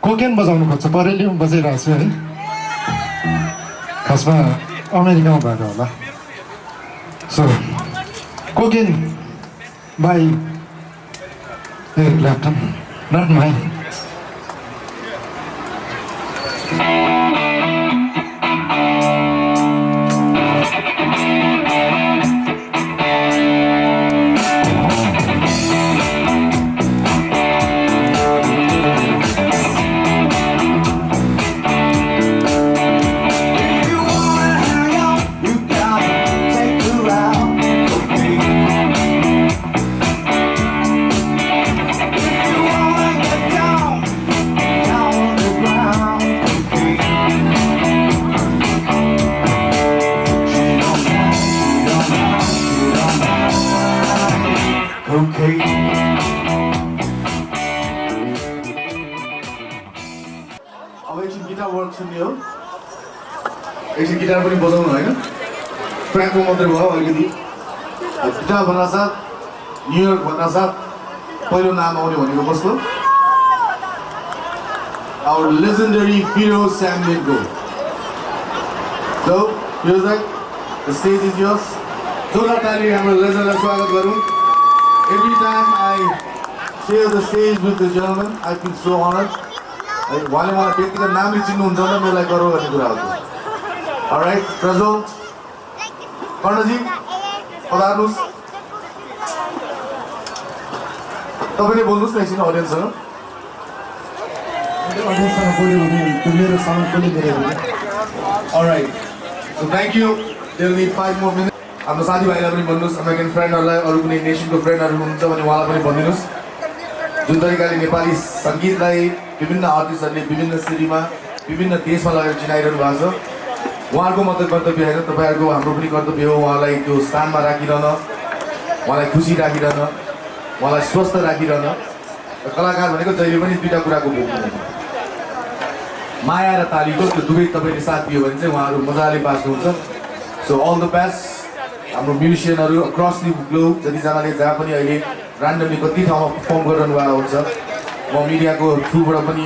Cocaine बजाउनु खोज्छ बरेलीमा बजाइरहेको छु है खासमा अमेरिकामा भएको होला so cocaine by Eric Clapton not mine अब एकछिन गिटार वर्क सुन्ने हो एकछिन गिटार पनि बजाउनु होइन फ्रेङ्कको मात्रै भयो अलिकति गिटार भन्नासाथ न्युयोर्क भन्नासाथ पहिलो नाम आउने भनेको कसको our legendary hero Sam Minko. So, here's like the stage is yours. जोरदार ताली हाम्रो लेजेन्डलाई स्वागत गरौँ. Every time I share the stage with the gentleman, I feel so honored. उहाँले मलाई व्यक्तिगत नामले चिन्नुहुन्छ भने मलाई गर्व गर्ने कुरा हो. Alright, प्रज्वल, कर्णजी, पधार्नुहोस्. तपाईँले बोल्नुहोस् न एकछिन अडियन्ससँग. अडियन्ससँग बोल्यो भने त्यो मेरो साउन्ड पनि धेरै हुन्छ. Alright, so thank you. They'll need 5 more minutes. हाम्रो साथीभाइलाई पनि भन्नुहोस्, अमेरिकन फ्रेन्डहरूलाई, अरू कुनै नेसनको फ्रेन्डहरू हुनुहुन्छ भने उहाँलाई पनि भनिदिनुहोस्. जुन तरिकाले नेपाली सङ्गीतलाई विभिन्न आर्टिस्टहरूले विभिन्न सिटीमा विभिन्न देशमा लगेर चिनाइरहनु भएको छ. उहाँहरूको मात्रै कर्तव्य होइन, तपाईँहरूको हाम्रो पनि कर्तव्य हो उहाँलाई त्यो स्थानमा राखिरहन, उहाँलाई खुसी राखिरहन, उहाँलाई स्वस्थ राखिरहन. कलाकार भनेको जहिले पनि दुईवटा कुराको भोग्नु हुन्छ. माया र तालीको त्यो दुवै तपाईँले साथ दियो भने चाहिँ उहाँहरू मजाले बाँच्नुहुन्छ. सो अल द बेस्ट हाम्रो म्युजिसियनहरू अक्रस दि ग्लोब जतिजनाले जहाँ पनि अहिले ऱ्यान्डमली कति ठाउँमा पर्फर्म गरिरहनु भएको हुन्छ. म मिडियाको थ्रुबाट पनि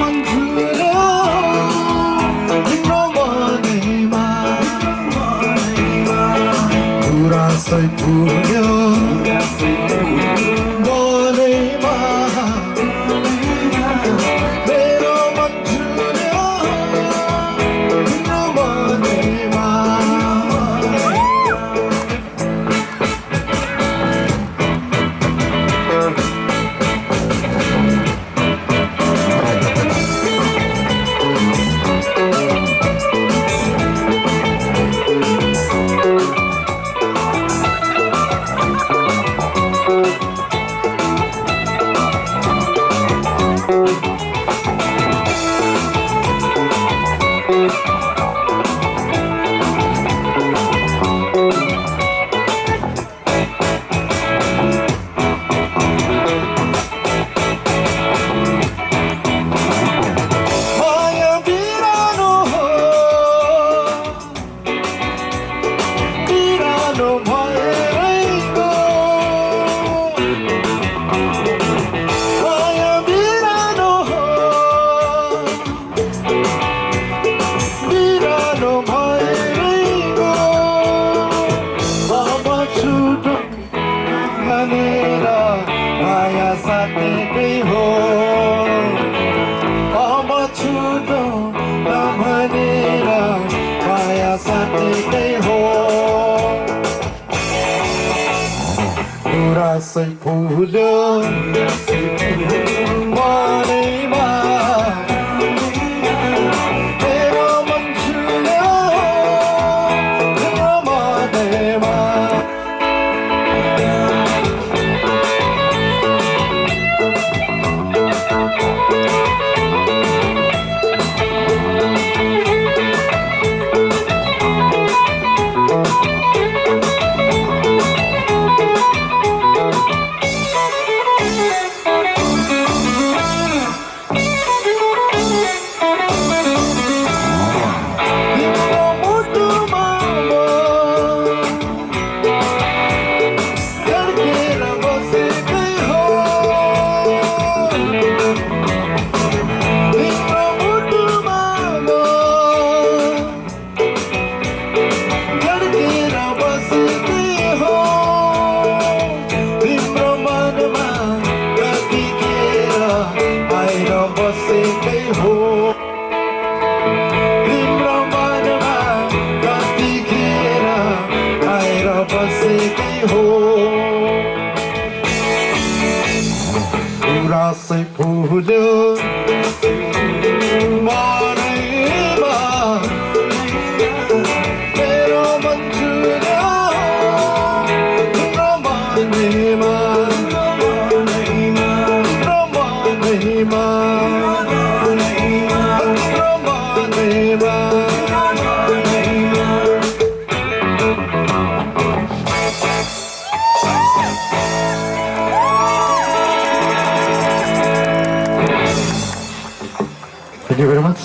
मन्जुर्यो तिम्रो मनैमा गुराँसै फुल्यो मनैमा मेरो मन्जुर्यो तिम्रो मनैमा गुराँसै फुल्यो मनैमा मेरो मन्जुर्यो तिम्रो मनैमा गुराँसै फुल्यो मनैमा मेरो मन्जुर्यो तिम्रो मनैमा तिम्रो मनैमा तिम्रो मनैमा Thank you very much.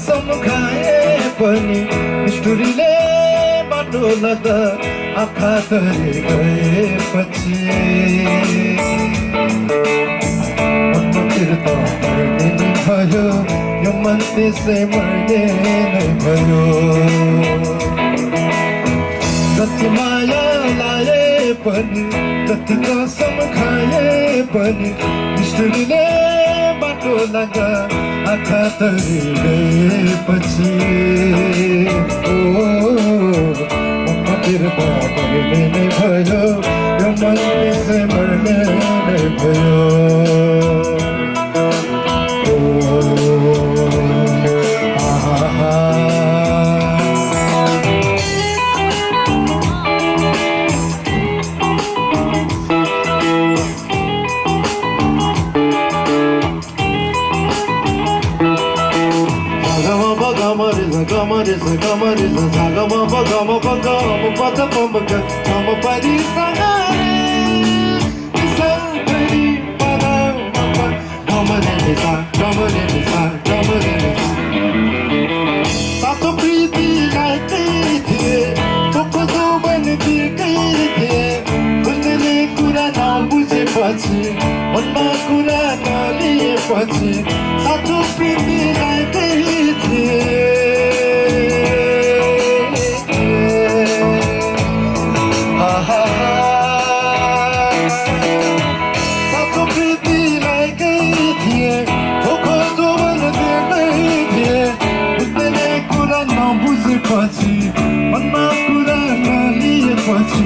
कसम खाए पनि निष्ठुरीले बाटो लाग्दा आँखा तरी गएपछि त मर्ने नै भयो यो मन त्यसै मर्ने नै भयो जति माया लाए पनि जति कसम खाए पनि निष्ठुरीले बाटो लाग्दा आँखा तरी गएपछि मतिर त मर्ने नै भयो यो मन त्यसै मर्ने नै भयो सातो प्रीतिलाई त्यही थिए तोको जोबन दिएकै थिए बुझ्ने कुरा नबुझेपछि मनमा कुरा नलिएपछि सातो प्रीतिलाई त्यही थिए सातो प्रीतिलाई त्यही थिए तोको जोबन दिएकै थिए बुझ्ने कुरा नबुझेपछि मनमा कुरा नलिएपछि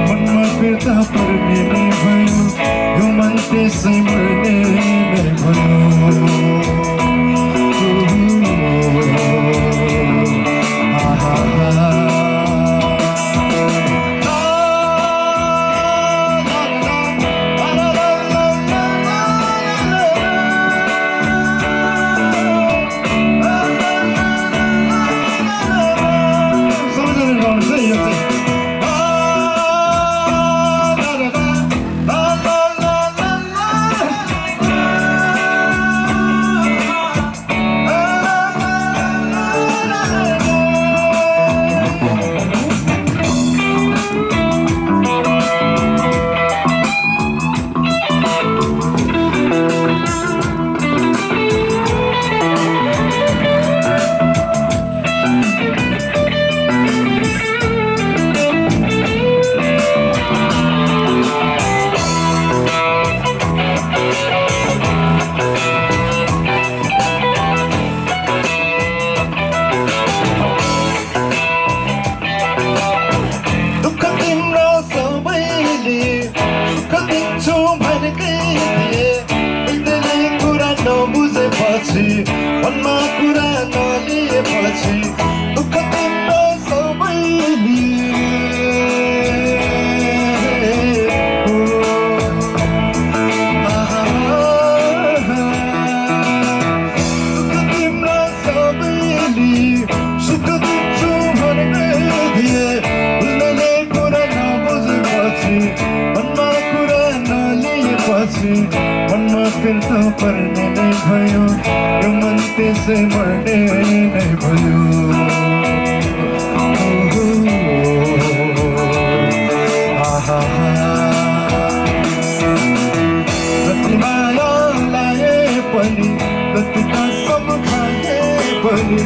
मनमा फिर्ता पर्ने नै भयो यो मन त्यसै मर्ने नै भयो मनमा कुरा नलिएपछि दुःख तिम्रो सबैले दुःख तिम्रो सबैले सुख दिन्छु भन्दै थिए बुझ्ने कुरा नबुझेपछि मनमा कुरा नलिएपछि मनमा फिर्ता पर्ने नै भयो यो मन त्यसै मर्ने नै भयो जति माया लाए पनि जति कसम खाए पनि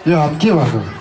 यो हात के भएको